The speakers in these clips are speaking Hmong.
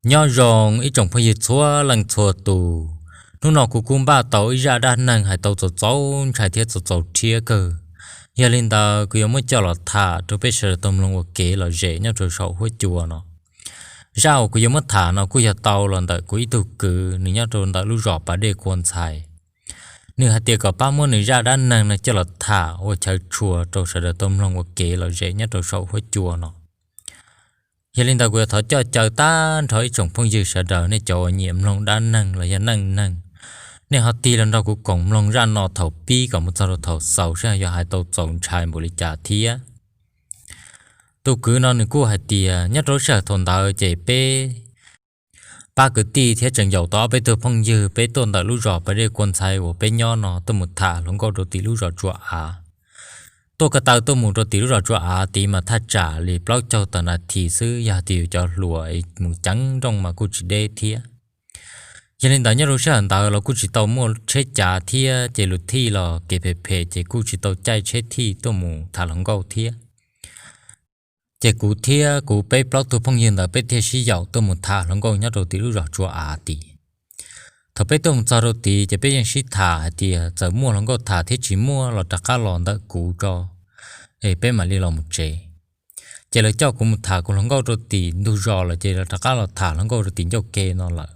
Nyob zoo ib tsoom phooj ywg txhua leej txhua tus, hnub no kuv kuj npaj tau ib zaj dab neeg hais tau txaus txaus ntshai thiab txaus txaus rhiab kawg. Yog li ntawd kuv yuav muab coj los tham rau peb sawv daws tau mloog ua kev lom zem nyob rau saum huab cua no. Zaj uas kuv yuav muab tham no kuj yog tau los ntawm kuv ib tug kwv, nws nyob rau ntawm lub zos Pas Dej Kua Ntxhais. Nws hais tias kom pab muab nws zaj dab neeg no coj los tham ua chaw tshua rau sawv daws tau mloog ua kev lom zem nyob rau saum huab cua no. Yog li ntawd kuv yuav thov coj caw tag nrho ib tsoom phooj ywg sawv daws, nej cov uas nyiam mloog dab neeg los yog neej neeg, nej ho tig los nrog kuv koom mloog zaj no thaum pib kom mus txog rau thaum xaus seb ho yuav hais tau txaus ntshai npaum li cas thiab. Tus kwv no nws kuj hais tias nyob rau lub sij hawm thaum ntawd ces peb pab kwv tij thiab tseem yaum tau ob peb tug phooj ywg, peb tuaj ntawm lub zos Pas Dej Kua Ntxhais uas peb nyob no tuaj mus tham hluas nkauj rau tim lub zos Tsua Av. Tuaj ko taw tuaj mus rau tim lub zos Tsua Av tid mas thaj tsam li plaub caug tawm nas this xwb, yog tias yus cov hluas mus ceev nrooj mas kuj tsis deb thiab. Yog li ntawd nyob rau sij hawm ntawd los kuj tsis tau muaj tsheb cav thiab, ces luv thij los kev phem phem ces kuj tsis tau caij tsheb thij tuaj mus tham hluas nkauj thiab. Ces kuv thiab kuv peb plaub tug phooj ywg ntawd peb thiaj sib yaum tuaj mus tham hluas nkauj nyob rau tim lub zos Tsua Av tid. Thaum peb tuaj mus txog rau tid ces peb yeej sib tham hais tias txawm muaj hluas nkauj tham thiab tsis muaj los rov qab los ntawm kuv tso, es peb mam li los mus tsev. Ces lawv coj kuv mus tham kuv hluas nkauj rau tim ntug zos lawm ces lawv rov qab los tham hluas nkauj rau tim ncauj ke no lawm.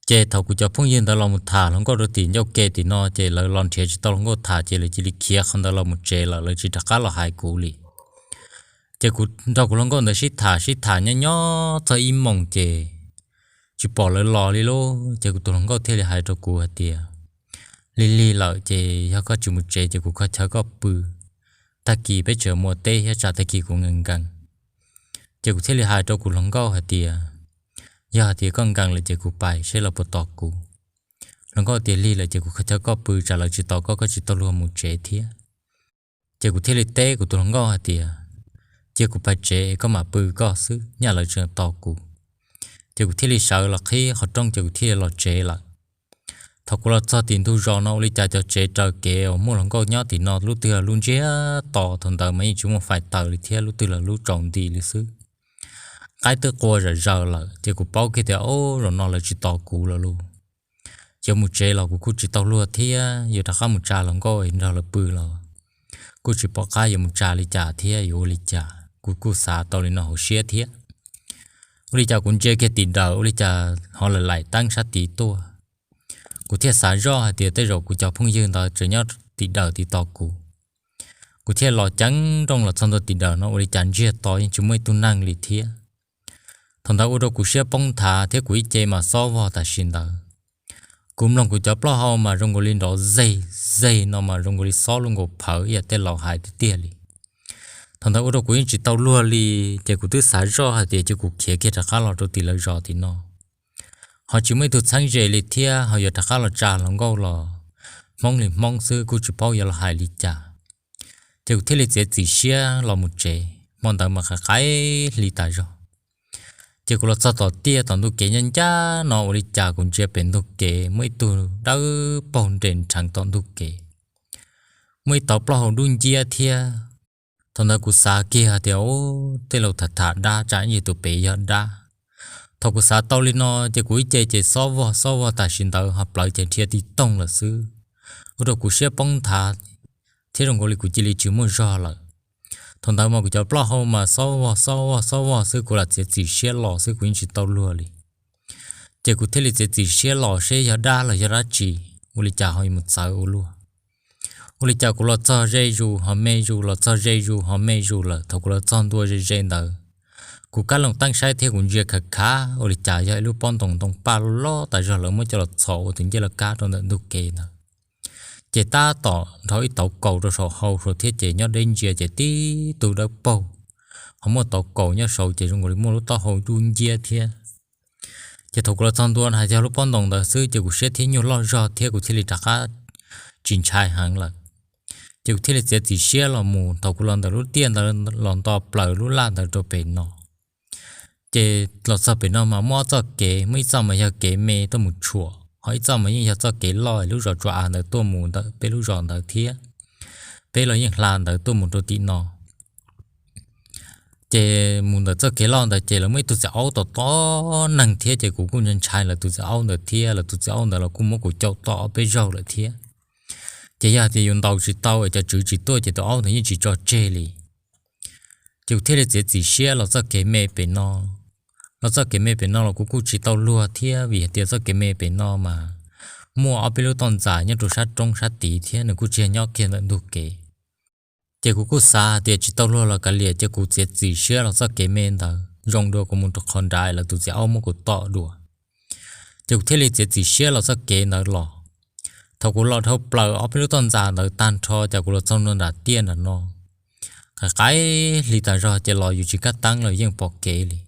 Ces thaum kuv cov phooj ywg ntawd los mus tham hluas nkauj rau tim ncauj ke tim no ces lawv los nrhiav tsis tau hluas nkauj tham ces lawv cia li khiav qhov ntawd los mus tsev lawm, lawv tsis rov qab los hais kuv li. Ces kuv nrog kuv hluas nkauj ntawd sib tham sib tham nyob nyob txog ib moos ces tsis pom lawv los li lauj. Ces kuv tus hluas nkauj thiaj li hais rau kuv hais tias, lig lig lawm ces yog koj tsis mus tsev ces kuv kho chaw koj pw, tag kis peb tseem mus teb thiab tsam tag kis kuv nkees nkees. Ces kuv thiaj li hais rau kuv hluas nkauj hais tias, yog hais tias koj nkees lawm ces kuv pais seb lawv puas tos kuv. Hluas nkauj tias, lig lawm ces kuv kho chaw koj pw, tsam lawv tsis tos koj, koj tsis tau luag mus tsev thiab. Ces kuv thiaj li teb kuv tus hluas nkauj hais tias, cia kuv pais tsev es koj mam pw koj xwb, nyaj lawv tseem tos kuv. Ces kuv thiaj li sawv los qhib qhov rooj ces kuv thiaj li los tsev lawm. Thaum kuv los txog tim ntug zos no ua li cas cov tsev raws kev uas muaj hluas nkauj nyob tim no lub twg los lub ntsiag to, thaum ntawd mas yeej tsis muaj fais taws li thiab, lub twg los lub tsaus nti li xwb. Qaib twb qua zom zaws lawm ces kuv paub kiag tias, o, zaum no lawv tsis tos kuv lawm lauj. Yuav mus tsev los kuv kuj tsis tau luag thiab, yuav rov qab mus tsa hluas nkauj nrog lawv pw los kuj tsis pom qab yuav mus tsa li cas thiab yuav ua li cas, kuv kuj xav tau li no hauv siab thiab. Ua li cas kuv ntsia kiag tim dawm ua li cas ho laim laim teeb sab tid tuaj. Kuv thiaj xav zoj hais tias tej zaum kuv cov phooj ywg ntawd tseem nyob tim dawm tid tos kuv. Kuv thiaj los ceev nrooj los txog ntua tim dawm no ua li cas ntsiag to yeej tsis muaj ib tug neeg li thiab. Thaum ntawd ua rau kuv siab poob nthav thiab kuv ib ce mas xob vog tam sim ntawd. Kuv mloog kuv cov plaub hau mas zoo nkaus li nrov zeg zeg no mas zoo nkaus li xob luaj nkaus phawv ib yam tej laus hais tiag tiag li. Thaum ntawd ua rau kuv yeej tsis tau luag li, ces kuv twb xav zoj hais tias cia kuv khiav kiag rov qab los rau tim lawv zos tim no. Ho tsis muaj ib tug txheeb ze li thiab, ho yuav rov qab los tsa hluas nkauj los hmoob li hmoob xwb kuj tsis paub yuav los hais li cas. Ces kuv thiaj li txiav txim siab los mus tsev, hmo ntawd mas qaim qaim hli tas zog. Ces kuv los txog tom tiaj tom ntug kev ncaj ncaj no ua li cas kuv ntsia pem ntug kev muaj ib tug dawb paug nres nrheev tom ntug kev, muaj ib tauv plaub hau dub nciab thiab. Thaum ntawd kuv xav kiag hais tias, u, tej laus tham tham dab tsam ib yam tus pem yog dab. Thaum kuv xav tau li no ces kuv ib ce ces xob vog xob vog tam sim ntawd ho plawv ces dhia ti toog lawm xwb. Ua rau kuv siab poob nthav thiab zoo nkaus li kuv cia li tsis muaj zog lawm. Thaum ntawd mas kuv cov plaub hau mas xob vog xob vog xob vog xwb, kuv lam txiav txim siab los xwb kuv yeej tsis tau luag li. Ces kuv thiaj li txiav txim siab los seb yog dab los yog dab tsi, ua li cas ho mus txawv ua luaj. Ua li cas kuv los txog ze zus ho me zus, los txog ze zus ho me zus lawm. Thaum kuv los txog ntua ze ze ntawd, kuv kab loos teeb saib thiab kuv ntsia khav khav ua li cas yog ib lub pob ntoos ntoo paj loj tas zog lawv muab coj los txhom ua tus ncej laj kab rau ntawm ntug kev ntawd. Ces tab tom nrho ib tauv kaus rau saum hau saud thiab ces nyob deb ntsia ces tib tug dawb paug ho muaj tauv kaus nyob saud ces zoo nkaus li muaj lub taub hau dub nciab thiab. Ces thaum kuv los txog ntua hais yog lub pob ntoos ntawd xwb ces kuv siab thiab nyuaj loj zog thiab kuv thiaj li rov qab tsis ntshai heev lawm. Ces kuv thiaj li txiav txim siab los mus. Thaum kuv los ntawm lub tiaj ntawd los nto plaws lub laj ntawd rau pem no, ces los txog pem no mas muaj ob txoj kev, muaj ib txoj mas yog kev me tuaj mus tshuam, ho ib txoj mas yeej yog txoj kev loj lub zos Tsua Av ntawd tuaj mus ntawm peb lub zos ntawd thiab. Peb los yeej hla ntawd tuaj mus rau tim no. Ces mus ntawm txoj kev loj ntawd ces lawv muaj ib tug txiv aub tom tom neeg thiab, ces kuv kuj ntshai ntshai lawv tus txiv aub ntawd thiab, lawv tus txiv aub ntawd los kuj muab kuv caum tom ob peb zaug lawm thiab. Ces yog tias yus ntaus tsis tau es cov tswv tsis tuaj ces tus aub ntawd yeej tsis tso tseg li. Ces kuv thiaj li txiav txim siab los txoj kev me pem no. Los txoj kev me pem no los kuv kuj tsis tau luag thiab, vim hais tias txoj kev me pem no mas muaj ob peb lub toj ntxas nyob rau sab roob sab tid thiab, nws kuj tsis yog nyob kiag ntawm ntug kev. Ces kuv kuj xav hais tias tsis tau luag los kav liam, ces kuv txiav txim siab los txoj kev me ntawd, zoo dua kuv mus rau qhov nrad lawv tus txiv aub muab kuv tom dua. Ces kuv thiaj li txiav txim siab los txoj kev ntawd los. Thaum kuv los dhau plaws ob peb lub toj ntxas ntawd tag nrho, ces kuv los txog ntua nram tiaj nram no, qaim qaim hli tas zog, ces los yus tsis kaj teeb los yeej pom kev li.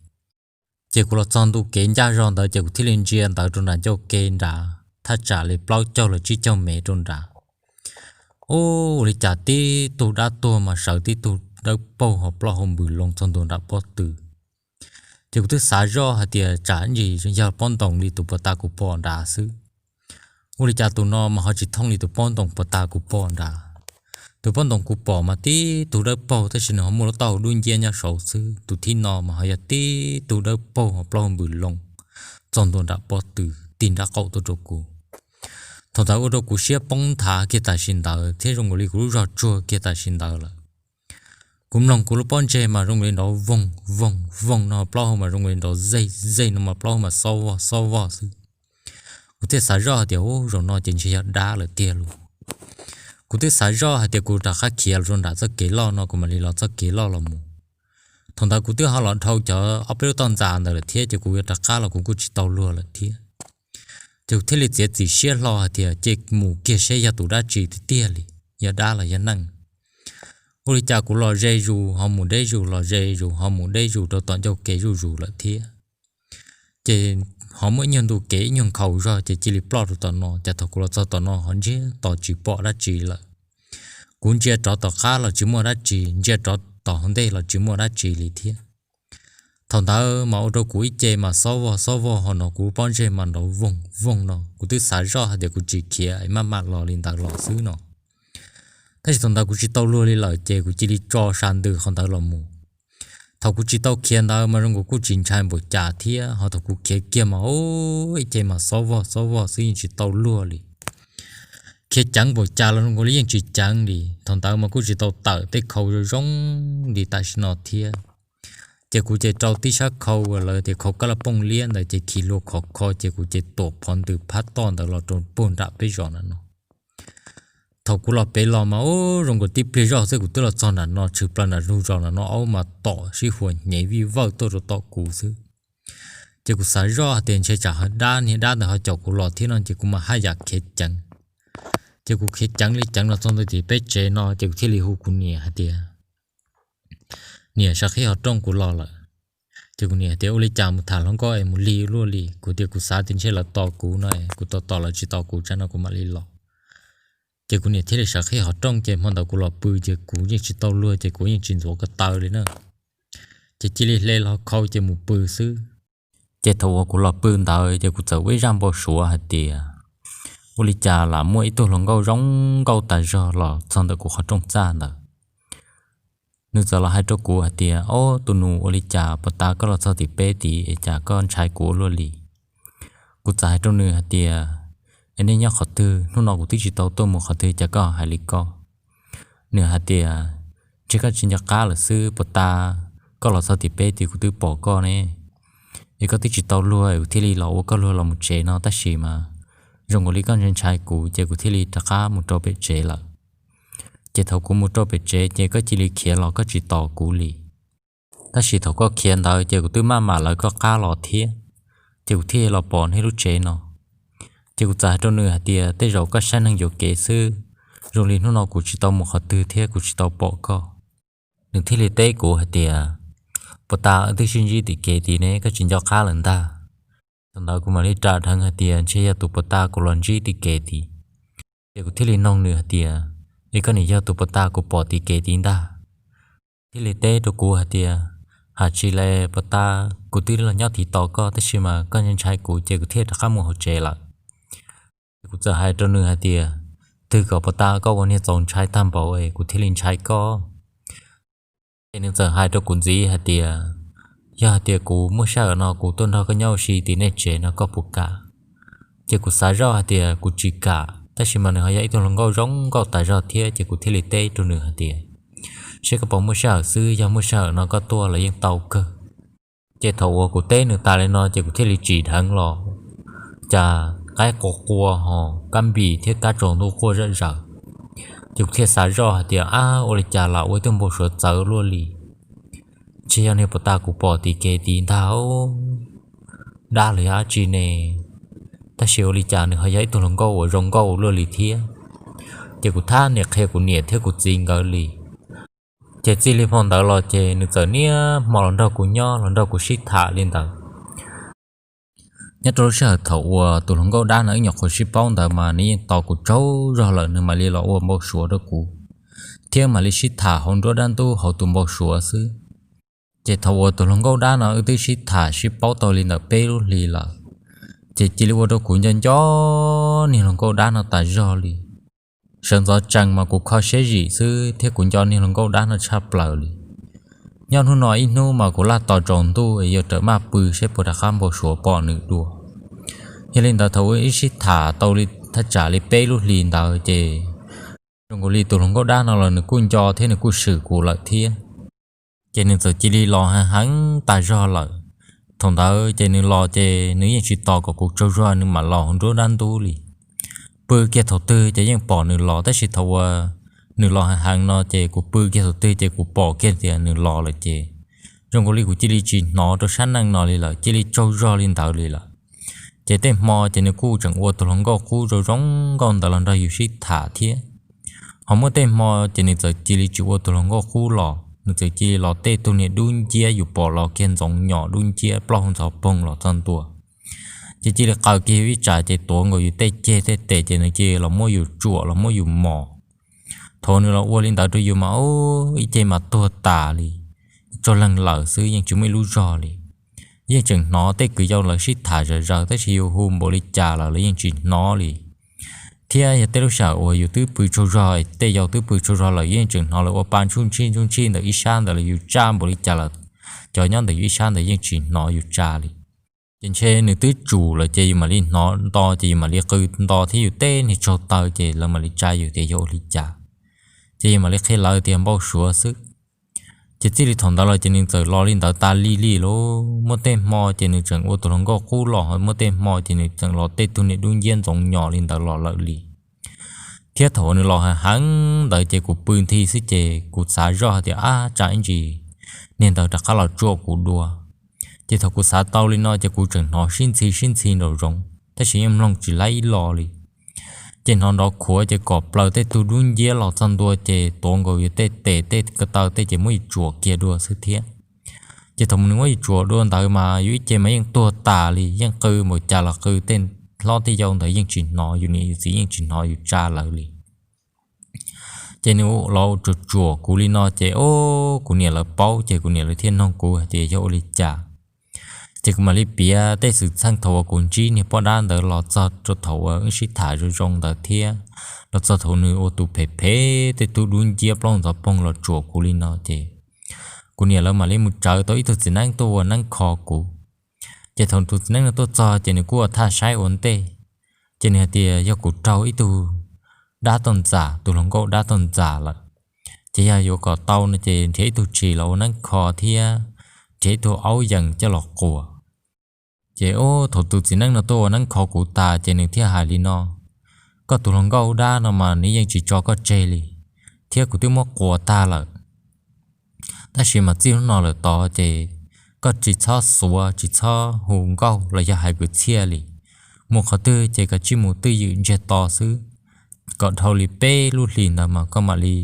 Ces kuv los txog ntu kev ncaj zog ntawd, ces kuv thiaj li ntsia ntawd rau nram ncauj ke nrad thaj tsam li plaub caug los tsib caug mev rau nrad. Ua li cas tib tug dab tuag mas sawv tib tug dawb paug ho plaub hau npws loo txog ntua nram pob tw. Ces kuv twb xav zoj hais tias tsam ntsis yog pob ntoos li tus puag ta kuv pom nrad xwb. Ua li cas tus no mas ho tsis thooj li tus pob ntoos puag ta kuv pom nrad. Tus pob ntoos kuv pom mas tib tug dawb paug, tab sis nws ho muaj lub taub hau dub nciab nyob saud xwb. Tus thib no mas ho yog tib tug dawb paug ho plaub hau npws loo txog ntua nram pob tw, tig nraub qaum tuaj rau kuv. Thaum ntawd ua rau kuv siab poob nthav kiag tam sim ntawd thiab zoo nkaus li kuv lub zog tsuag kiag tam sim ntawd lawm. Kuv mloog kuv lub pob ntseg mas zoo nkaus li nrov voog voog voog no, plaub hau mas zoo nkaus li nrov zeg zeg no mas plaub hau mas xob vog xob vog xwb. Kuv thiaj xav zoj hais tias, Ub, zaum no ces ntshe yog dab lawm tiag lauj. Kuv twb xav zoj hais tias kuv rov qab khiav los rau nram txoj kev loj no, kuv mam li los txoj kev loj los mus. Thaum ntawd kuv twb ho los dhau cov ob peb lub toj ntxas ntawd lawm thiab, ces kuv yuav rov qab los kuv kuj tsis tau luag lawm thiab. Ces kuv thiaj li txiav txim siab hlo hais tias ces mus kiag seb yog tus dab tsi tiag tiag li, yog dab los yog neeg. Ua li cas kuv los ze zus ho mus deb zus, los ze zus ho mus deb zus rau tom ncauj kev zuj zus lawm thiab. Ces ho muaj ib nyuag ntu kev ib nyuag nkhaus zog, ces cia li ploj rau tom no. Ces thaum kuv los txog tom no ho ntsiag to tsis pom dab tsi lawm. Kuv ntsia rov tom qab los tsis muaj dab tsi, ntsia rov tom hauv ntej los tsis muaj dab tsi li thiab. Thaum ntawd mas ua rau kuv ib ce mas xob vog xob vog, ho no kuv pob ntseg mas nrov voog voog no. Kuv twb xav zoj hais tias kuv tsis khiav, maj mam los li ntawd los xwb no. Tab sis thaum ntawd kuv tsis tau luag li lawm, ces kuv cia li tso sa ntws qhov ntawd los mus. Thaum kuv tsis tau khiav ntawd mas zoo nkaus kuj tsis ntshai npaum cas thiab, ho thaum kuv khiav kiag mas ib ce mas xob vog xob vog xwb, yeej tsis tau luag li. Khiav ceev npaum cas los zoo nkaus li yeej tsis ceev li. Thaum ntawd mas kuj tsis tau tawm tej khau zoo zoo li tam sim no thiab. Ces kuv ces rau tib sab khau lawv tias khau kab laj pooj liab ntawd, ces khi hlua khov kho, ces kuv ces tuam phov ntws phab toj ntawd los rau puag nram peb zos nram no. Thaum kuv los pem los mas ub, zoo nkaus tib pliag zoj xwb kuv twb los txog nram no, tshwm plaws nram lub zos nram no, aub mas tom sib hua hnyev vij vawj tuaj rau tom kuv xwb. Ces kuv xav zoj hais tias ntshe tsam ho dab, niag dab ntawd ho caum kuv los thiab no, ces kuv mas haj yam khiav ceev. Ces kuv khiav ceev li ceev los txog ntua tim peb tsev no, ces kuv thiaj li hu kuv niam hais tias, Niam, sawv qhib hauv rooj, kuv los lawm. Ces kuv niam tias, Ua li cas mus tham hluas nkauj es mus lig luaj li? Kuv tias, Kuv xav tias ntshe lawv tos kuv no, kuv tos tos lawv tsis tos kuv tsam no kuv mam li los. Ces kuv niam thiaj li sawv qhib hauv rooj, ces hmo ntawd kuv los pw ces kuv yeej tsis tau luag, ces kuv yeej tsis ntxuav ko taw li na. Ces cia li hle hlo khau ces mus pw xwb. Ces thaum uas kuv los pw ntawd ces kuv txawm ua ib zaj npau suav hais tias, ua li cas lam muaj ib tug hluas nkauj zoo nkauj tas zog los txog ntawm kuv qhov rooj txaj ntawd. Nws txawm los hais rau kuv hais tias, Ob, tus nus, ua li cas puag ta koj los txog tim peb tid es cas koj ntshai kuv ua luaj li? Kuv txawm hais rau nws hais tias, Es nej nyob qhov twg? Hnub no kuv twb tsis tau tuaj mus qhov twg cas koj hais li ko? Nws hais tias, Ntshe koj tsis nco qab lawm xwb, puag ta koj los txog tim peb tid kuv twb pom koj ne. Es koj twb tsis tau luag es kuv thiaj li los ua koj luag los mus tsev no, tab sis mas zoo nkaus li koj ntshai ntshai kuv ces kuv thiaj li rov qab mus rau pem tsev lawm. Ces thaum kuv mus rau pem tsev ces koj cia li khiav los koj tsis tos kuv li. Tab sis thaum koj khiav ntawd ces kuv twb maj mam lawv koj qab los thiab, ces kuv thiaj los pom nej lub tsev no. Ces kuv txawm hais rau nws hais tias, Tej zaum koj saib neeg yuam kev xwb, zoo li hnub no kuv tsis tau mus qhov twg thiab kuv tsis tau pom koj. Nws thiaj li teb kuv hais tias, Puag ta wb twb sib ntsib tim kev tid ne, koj tsis nco qab lawm ntag. Thaum ntawd kuv mam li ras dheev hais tias ntshe yog tus puag ta kuv los ntsib tim kev tid. Ces kuv thiaj li noog nws hais tias, Es koj niam yog tus puag ta kuv pom tim kev tid ntag? Thiaj li teb rau kuv hais tias, Hais tsis le, puag ta kuv twb los nyob tid tos koj, tab sis mas koj ntshai kuv ces kuv thiaj rov qab mus hauv tsev lawm. Ces kuv txawm hais rau nws hais tias, Twg kom puag ta koj ua niag txaus ntshai tag npaum es kuv thiaj li ntshai koj? Ces nws txawm hais rau kuv ntxiv hais tias, yog hais tias kuv muaj sij hawm no kuv tuaj nrog koj nyob ua si tim nej tsev no koj puas kam? Ces kuv xav zoj hais tias kuv tsis kam, tab sis mas nws ho yog ib tug hluas nkauj zoo nkauj tas zog thiab, ces kuv thiaj li teb rau nws hais tias, seb koj puas muaj sij hawm xwb, yog muaj sij hawm no koj tuaj los yeej tau kawg. Ces thaum uas kuv teb nws tas li no ces kuv thiaj li tsim dheev los, cas qaib qua qua ho kab npis thiab kab tsaus ntuj quaj zom zaws. Ces kuv thiaj xav zoj hais tias, ab, ua li cas lam ua ib tug npau suav txawv luaj li. Ntshe yog niag puag ta kuv pom tim kev tid ntag, dab los yog dab tsi ne, tab sis ua li cas nws ho yog ib tug hluas nkauj uas zoo nkauj luaj li thiab. Ces kuv thab niam qhia kuv niam thiab kuv txiv nkawd li. Ces txij li hmo ntawd los ces nws txawm niaj hmo los nrog kuv nyob los nrog kuv sib tham li ntawd. Nyob rau lub sij hawm thaum uas tus hluas nkauj dab no wb nyuam qhuav sib paub ntawd mas nws yeej tos kuv tsaug zog lawm nws mam li los ua npau suav rau kuv, thiab mam li sib tham hauv nruab dab ntub hauv tus npau suav xwb. Ces thaum uas tus hluas nkauj dab no wb twb sib tham sib paub tau li ntawm peb lub hlis lawm, ces cia li ua rau kuv nco nco niag hluas nkauj dab no tas zog li. Sawv ntxov tsees mas kuv kho siab zim xwb thiab kuv nco niag hluas nkauj dab no tshaj plaws li. Nyob hnub no ib hnub mas kuv laj tos tsaus ntuj es yuav rawm maj pw seb puas rov qab npau suav pom nws dua. Yog li ntawd thaum uas wb sib tham tau li thaj tsam li peb lub hlis ntawd ces zoo nkaus li tus hluas nkauj dab no los nws kuj nco thiab nws kuj swm kuv lawm thiab. Ces nws txawm cia li los heev heev tas zog lawm. Thaum ntawd ces nws los ces nws yeej tsis tos kom kuv tsaug zog nws mam los hauv nruab dab ntub li. Pw kiag thaum twg ces yeej pom nws los, tab sis thaum uas nws los heev heev no ces kuv pw kiag thaum twg ces kuv pom kiag tias nws los lawm ces zoo nkaus li kuv cia li tsis hnov rau sab neej no li lawm, cia li tsaug zog li ntawd li lawm. Ces tej hmo ces nws kuj tseem ua tus hluas nkauj qub zoo zoo nkauj ntawd los nrog yus sib tham thiab. Ho muaj tej hmo ces nws txawm cia li tsis ua tus hluas nkauj qub los, nws txawm cia li los tej tug niag dub nciab yus pom los kiag ntxoov nyom dub nciab plaub hau ntxhov poog los txog ntua. Ces cia li qaws kiag yus ib tsam ces tuav nkaus yus tej ceg tej tes ces nws cia li los muab yus tsuam los muab yus mos. Thaum nws los ua li ntawd rau yus mas ib ce mas tuag tas li, tsaug leeg lawm xwb yeej tsis muaj ib lub zog li. Yeej tseem hnov tej kwv yau lawv sib tham zom zaws tab sis yus hu npaum li cas lawm los yeej tsis hnov li. Thiab yog tej lub sij hawm uas yus twb pw tsaug zog, tej yau twb pw tsaug zog lawm yeej tseem hnov lawv ua pa ntsuj ntsij ntsuj ntsij ntawm ib sab ntawd los yus tsa npaum li cas lawm, cov nyob ntawm yus ib sab ntawd yeej tsis hnov yus tsa li. Ces ntshe nws twb tsum lawm ces yus mam li hnov nto ces yus mam li qw nto thiab yus tej niag tsaug taw ces lawv mam li tsa yus tias yog ua li cas, ces yus mam li qhia lawv tias npau suav xwb. Ces txij li thaum ntawd los ces nws txawm los li ntawd tas li li lauj. Muaj tej hmo ces nws tseem ua tus hluas nkauj qub los, muaj tej hmo ces nws tseem los tej tug niag dub nciab ntxoov nyom li ntawd los lawm li. Thiab thaum uas nws los heev heev ntawd ces kuv pw nthi xwb ces kuv xav zoj hais tias ab tsam ib ntsis niag ntawd rov qab los tsuam kuv dua. Ces thaum kuv xav tau li no ces kuv tseem hnov sib ntxhi sib ntxhi nraum zoov tab sis yeej mloog tsis laib ib lo li. Ces hnov nrov khuav ces kom plaws tej tug dub nciab los txog ntua ces tuav nkaus yus tej tes tej ko taw tej ces muab yus tsuam kiag dua xwb thiab. Ces thaum nws muab yus tsuam dua ntawd mas yus ib ce mas yeej tuag tas li, yeej qw npaum cas los qw tej hlob tej yau ntawd yeej tsis hnov, yus niam yus txiv yeej tsis hnov yus tsa lawv li. Ces nws los tsuam tsuam kuv li no ces o, kuv niam lawv paub ces kuv niam lawv thiaj noog kuv hais tias yog ua li cas. Ces kuv mam li piav tej xwm txheej thaum uas kuv ntsib niag poj dab ntawd los txog rau thaum uas wb sib tham zoo zoo ntawd thiab los txog thaum nws ua tus phem phem tej tug dub nciab plaub ntxhov poog los tsuam kuv li no ces kuv niam lawv mam li mus tsawv tau ib tug txiv neeb tuaj ua neeb kho kuv. Ces thaum tus txiv neeb no tuaj txog ces nws kuj ua thaj saib ua ntej, ces nws hais tias yog kuv raug ib tug dab toj ntxas, tus hluas nkauj dab toj ntxas lawm, ces yog yuav kom tau no ces nrhiav ib tug tshis los ua neeb kho thiab nrhiav ib tug aub yees coj los quas. Ces o, thaum tus txiv neeb no tuaj ua neeb kho kuv tas ces nws thiaj hais li no, koj tus hluas nkauj dab no mas nws yeej tsis tso koj tseg li, thiab kuv twb muab quas tag lawm. Tab sis mas txij hnub no lawm tod ces koj tsis txhob xuav tsis txhob hu nkauj los yog hais kwv txhiaj li. Mus qhov twg ces koj tsij mus twj ywm ntsiag to xwb, kom dhau li peb lub hlis ntawd mas koj mam li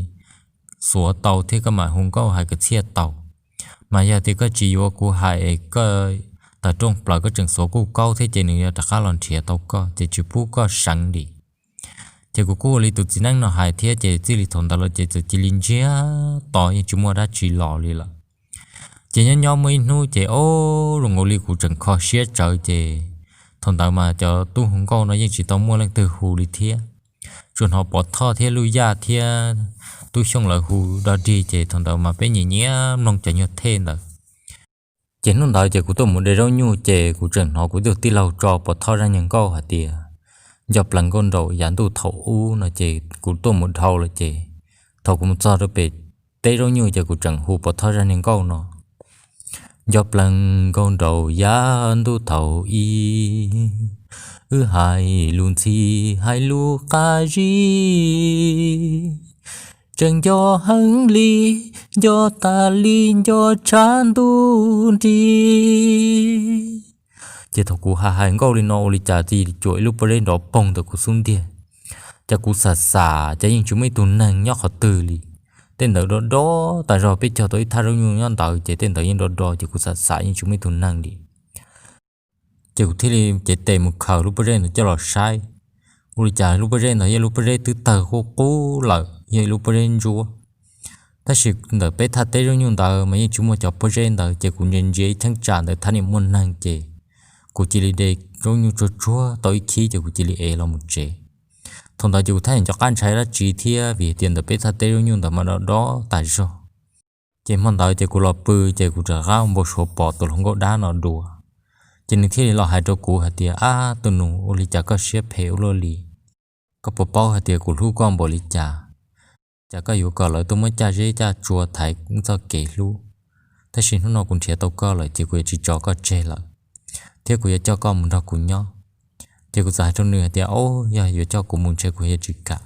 xuav tau thiab koj mam hu nkauj hais kwv txhiaj tau. Mas yog tias koj tsis yuav kuv hais, koj tawm rooj plaws koj tseem xuav kuj kaub thiab ces nws yuav rov qab los nrhiav tau koj ces tsis pub koj seev li. Ces kuv kuj ua li tus txiv neeb no hais thiab ces txij li thaum ntawd los ces txawm cia li ntsiag to yeej tsis muaj dab tsi los li lawm. Ces nyob nyob muaj ib hnub ces o, zoo nkaus li kuv tseem kho siab tsawv ces thaum ntawd mas cov tub hu nkauj no yeej tsis tau muaj leej twg hu li thiab. tsuas hnov Pov Thoj thiab Luj Yaj thiab Tub Xyooj lawv hu dog dig, ces thaum ntawd mas peb nyiam nyiam mloog cov nyuag thej ntawd. Ces hnub ntawd ces kuv tuaj mus de zaub nyuj, ces kuv tseem hnov kuv tus tij laug tso Pov Thoj zaj nyuag nkauj hais tias nco plees nkauj nraum yav ntuj thaum ub no, ces kuv tuaj mus dhau lawm. Ces thaum kuv mus txog rau pem teb zaub nyuj, ces kuv tseem hu Pov Thoj zaj niag nkauj no: Nco plees nkauj nraum yav ntuj thaum ub, wb hais lus ntxhi hais lus qab zib, tseem nco heev li, nco tas li nco tshav ntuj nrig. Ces thaum kuv hais hais nkauj li no ua li cas txawm cuam ib lub pob zeb nrov poog ntawm kuv xub ntiag. Ces kuv xam xam ces yeej tsis muaj ib tug neeg nyob qhov twg li. Tej ntawd dob dob tas zog, peb cog tau ib thaj zaub nyuj nyob ntawd, ces tej ntawd yeej dob dob, ces kuv xam xam yeej tsis muaj ib tug neeg li. Ces kuv thiaj li cev tes mus khaws lub pob zeb ntawd coj los saib, ua li cas lub pob zeb ntawd yog lub pob zeb twb tawg qub qub lawm, yog ib lub pob zeb ntsuab. Tab sis ntawm peb thaj teb zaub nyuj ntawd mas yeej tsis muaj cov pob zeb ntawd, ces kuv ntsia ntsia ib cheeb tsam ntawd thab niam muaj neeg, ces kuv cia li de zaub nyuj tsuag tsuag tau ib khib, ces kuv cia li ev los mus tsev. Thaum ntawd ces kuv thab niam nco qab ntshai dab tsi thiab, vim tias ntawm peb thaj teb zaub nyuj ntawd mas dob dob tas zog. Ces hmo ntawd ces kuv los pw, ces kuv rov qab npau suav pom tus hluas nkauj dab no dua. Ces nws thiaj li los hais rau kuv hais tias, Ab, tus nus, ua li cas koj siab phem ua luaj li? Koj puas paub hais tias kuv hlub koj npaum li cas? Cas koj yuav kom lawv tuaj muab caj zeb caj tsua thaiv txoj kev hlub? Tab sis hnub no kuv nrhiav tau koj lawm, ces kuv yuav tsis tso koj tseg lawm, thiab kuv yuav coj koj mus nrog kuv nyob. Ces kuv txawm hais rau nws hais tias, Au, yog yuav coj kuv mus ntshe kuv yuav tsis kam.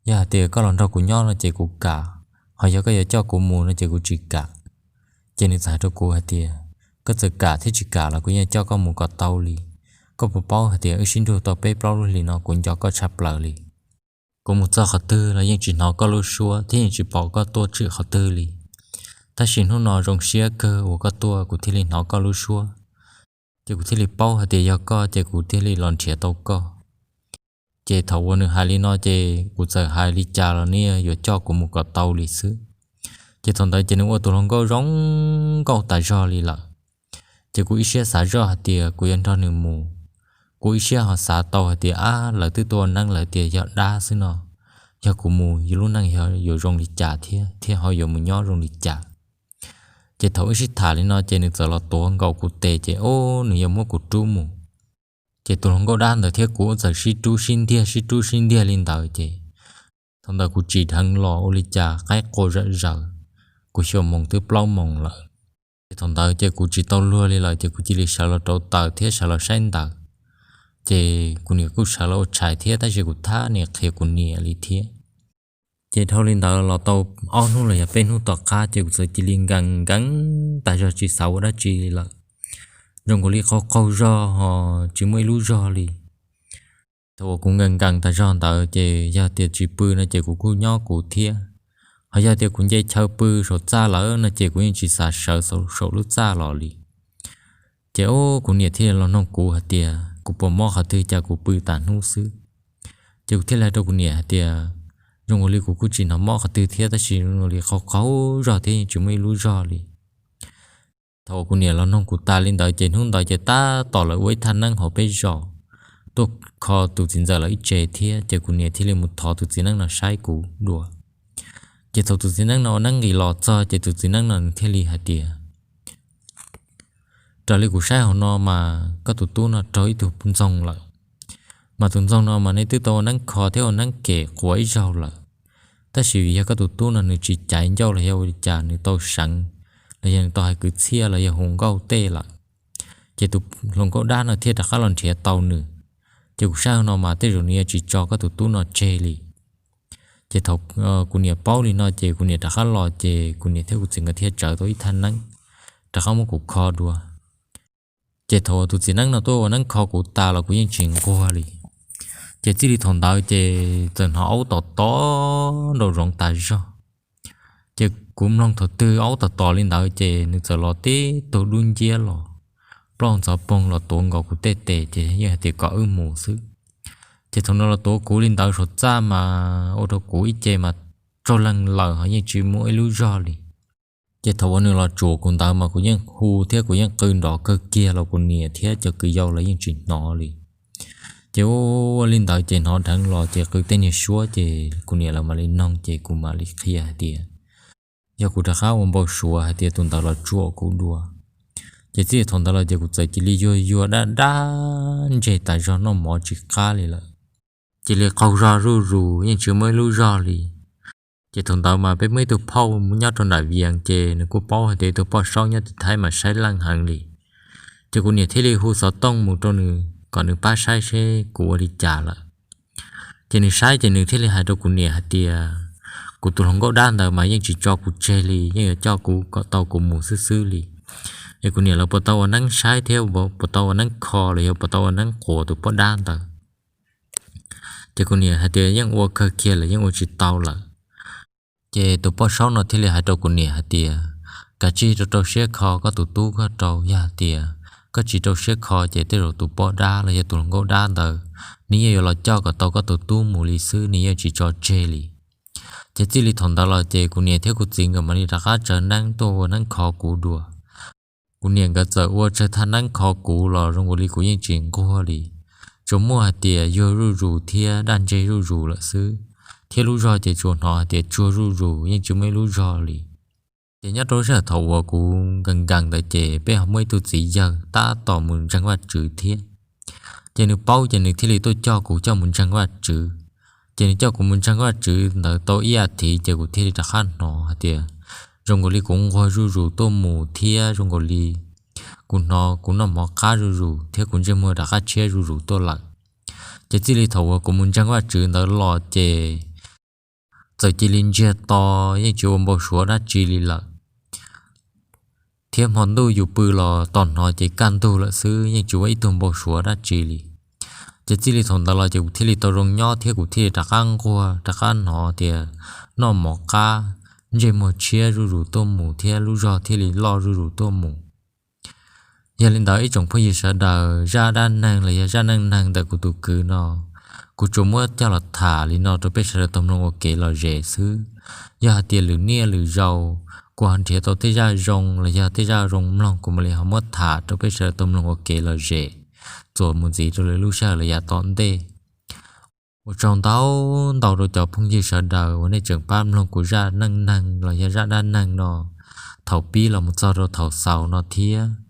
Yog hais tias koj los nrog kuv nyob no ces kuv kam, ho yog koj yuav coj kuv mus no ces kuv tsis kam. Ces nws txawm hais rau kuv hais tias, Koj txawm kam thiab tsis kam los kuv yeej coj koj mus kom tau li. Koj puas paub hais tias wb sib nrug tau peb plaub lub hlis no kuv nco koj tshaj plaws li. Kuv mus txog qhov twg los yeej tsis hnov koj lub suab thiab yeej tsis pom koj tuaj tshwm qhov twg li. Tab sis hnub no zoo siab kawg uas koj tuaj, kuv thiaj li hnov koj lub suab. Ces kuv thiaj li paub hais tias yog koj, ces kuv thiaj li los nrhiav tau koj. Ces thaum uas nws hais li no ces kuv txawm hais li cas los nws yuav coj kuv mus kom tau li xwb. Ces thaum ntawd ces nws ua tus hluas nkauj zoo nkauj tas zog li lawm. Ces kuv ib siab xav zoj hais tias kuv yuav nrog nws mus, kuv ib siab ho xav tau hais tias, Ab, lawv twb tuaj ua neeb lawm tias yog dab xwb no, yog kuv mus yus lub neej yuav zoo li cas thiab, thiab ho yuav mus nyob zoo li cas? Ces thaum wb sib tham li no ces nws txawm los tuav nkaus kuv tes, ces o, nws yuav muab kuv rub mus. Ces tus hluas nkauj dab ntawd thiab kuv txawm sib rub sib ntiag sib rub sib ntiag li ntawd, ces thaum ntawd kuv tsim dheev los ua li cas qaib qua zom zaws, kuv xyuas moos twb plaub moos lawm. Ces thaum ntawd ces kuv tsis tau luag li lawm, ces kuv cia li sawv los rauv taws thiab sawv los saib ntawv. Ces kuv niam kuj sawv los ua tshais thiab, tab sis kuv thab niam qhia kuv niam li thiab. Ces dhau li ntawd los tau ob hnub los yog peb hnub tom qab, ces kuv txawm cia li nkees nkees tas zog tsis xav ua dab tsi li lawm. Zoo nkaus li qaug qaug zog ho tsis muaj ib lub zog li. Thaum uas kuv nkees nkees tas zog ntawd ces yog tias tsis pw no ces kuv kuj nyob kuv thiab, ho yog tias kuv nce chaw pw saum txaj lawm no ces kuv yeej tsis xav sawv saum lub txaj los li. Ces o, kuv niam thiaj los nug kuv hais tias kuv puas mob qhov twg cas kuv pw tas hnub xwb. Ces kuv thiaj li hais rau kuv niam hais tias zoo nkaus li kuv kuj tsis hnov mob qhov twg thiab, tab sis zoo nkaus li qaug qaug zog thiab yeej tsis muaj ib lub zog li. Thaum uas kuv niam los nug kuv tas li ntawd ces hnub ntawd ces tab tom lawv ua ib thaj neeb hauv peb zos tuaj kho tus txiv ntxawm lawv ib tse thiab, ces kuv niam thiaj li mus thov tus txiv neeb no saib kuv dua. Ces thaum tus txiv neeb no ua neeb nqis los txog ces tus txiv neeb no nws thiaj li hais tias raws li kuv saib hauv no mas koj tus tub no raug ib tug ntxoog lawm. Mas tus ntxoog no mas nws twb tau ua neeb kho thiab ua neeb kem quas ib zaug lawm, tab sis vim yog koj tus tub no nws tsis caiv ncauj los yog ua li cas nws tau seev, los yog nws tau hais kwv txhiaj los yog hu nkauj tej lawm, ces tus hluas nkauj dab no thiaj rov qab los nrhiav tau nws. Ces kuv saib hauv no mas tej zaum nws yuav tsis tso koj tus tub no tseg li. Ces thaum kuv niam paub li no ces kuv niam rov qab los ces kuv niam thiab kuv txiv nkawd thiaj tsawv tau ib thaj neeb rov qab muab kuv kho dua. Ces thaum tus txiv neeb no tuaj ua neeb kho kuv tas los kuv yeej tsis nquag li. Ces txij li thaum ntawd ces txawm hnov aub tom tom nraum zoov tas zog. Ces kuv mloog thaum twg aub tom tom li ntawd ces nws txawm los tib tug dub nciab los, plaub ntxhov poog los tuav nkaus kuv tej tes ces yeej hais tias kom wb mus xwb. Ces thaum no los tuav kuv li ntawd saum txaj mas ua rau kuv ib ce mas tsaug leeg lawm ho yeej tsis muaj ib lub zog li. Ces thaum uas nws los tsuam kuv ntawd mas kuv yeej hu thiab kuv yeej qw nrov kawg kiag los kuv niam thiab cov kwv yau los yeej tsis hnov li. Ces ua li ntawd ces hnov dheev los ces qw tej niag suab ces kuv niam lawv mam li noog ces kuv mam li qhia hais tias yog kuv rov qab ua npau suav hais tias tus ntawd los tsuam kuv dua. Ces txij thaum ntawd los ces kuv txawm cia li yuag yuag dab dab ntseg tas zog noj mov tsis qab li lawm. Cia li qaug zog zuj zus yeej tsis muaj ib lub zog li. Ces thaum ntawd mas peb muaj ib tug phauj nyob rau nram Vias ces nws kuj paub hais tias tus poj saub nyob tim Thaib mas saib leej heev li. Ces kuv niam thiaj li hu xov tooj mus rau nws kom nws pab saib seb kuv ua li cas lawm. Ces nws saib ces nws thiaj li hais rau kuv niam hais tias kuv tus hluas nkauj dab ntawd mas yeej tsis tso kuv tseg li, yeej yuav coj kuv kom tau kuv mus xwb xwb li. Es kuv niam lawv puas tau ua neeb saib thiab puas tau ua neeb kho los yog puas tau ua neeb quas tus poj dab ntawd. Ces kuv niam hais tias yeej ua kawg kiag lawm, yeej ua tsis tau lawm. Ces tus poj saub no thiaj li hais rau kuv niam hais tias kav tsij rau rau siab kho koj tus tub koj rau, yog hais tias koj tsis rau siab kho ces tej zaum tus poj dab los yog tus hluas nkauj dab ntawd nws yeej yuav los coj kom tau koj tus tub mus li xwb, nws yeej tsis tso tseg li. Ces txij li thaum ntawd los ces kuv niam thiab kuv txiv nkawd mam li rov qab tsaws neeb tuaj ua neeb kho kuv dua. Kuv niam nkawd txawm ua tsawg thaj neeb kho kuv los zoo nkaus li kuv yeej tsis nquag li. Tsuas muaj hais tias yuag zuj zus thiab daj ntseg zuj zus lawm xwb, thiab lub zog ces tsuas hnov hais tias tsuag zuj zus yeej tsis muaj ib lub zog li. Ces nyob rau lub sij hawm thaum uas kuv nkees nkees ntawd ces peb ho muaj ib tug txiv yawg tab tom mus ntseeg Vajtswv thiab. Ces nws paub ces nws thiaj li tuaj coj kuv coj mus ntseeg Vajtswv. Ces nws coj kuv mus ntseeg Vajtswv ntawd tau ib as thiv ces kuv thiaj li rov qab hnov hais tias zoo nkaus li kuv nquag zuj zus tuaj mus thiab zoo nkaus li kuv hnov kuv noj mov qab zuj zus thiab kuv ntsej muag rov qab tshiab zuj zus tuaj lawm. Ces txij li thaum uas kuv mus ntseeg Vajtswv ntawd los ces txawm cia li ntsiag to, yeej tsis ua npau suav dab tsi li lawm. Thiab hmo ntuj yus pw los tos hnov ces kaj ntug lawm xwb, yeej tsis ua ib tug npau suav dab tsi li. Ces txij li thaum ntawd los ces kuv thiaj li tau zoo nyob thiab kuv thiaj li rov qab nquag rov qab hnov tias noj mov qab, ntsej muag tshiab zuj zus tuaj mus thiab lub zog thiaj li loj zuj zus tuaj mus. Yog li ntawd ib tsoom phooj ywg sawv daws, zaj dab neeg los yog zaj neej neeg ntawm kuv tus kwv no, kuv tsuas muab coj los tham li no rau peb sawv daws tau mloog ua kev lom zem xwb. Yog hais tias lwm niaj lwm zaus kuv ho nrhiav tau tej zaj zoo los yog tej zaj zoo mloog kuv mam li ho muab tham rau peb sawv daws tau mloog ua kev lom zem txuas mus ntxiv rau lwm lub sij hawm los yav tom ntej. Ua tsaug ntau ntau rau cov phooj ywg sawv daws uas nej tseem pab mloog kuv zaj neej neeg los yog zaj dab neeg no thaum pib los mus txog rau thaum xaus no thiab.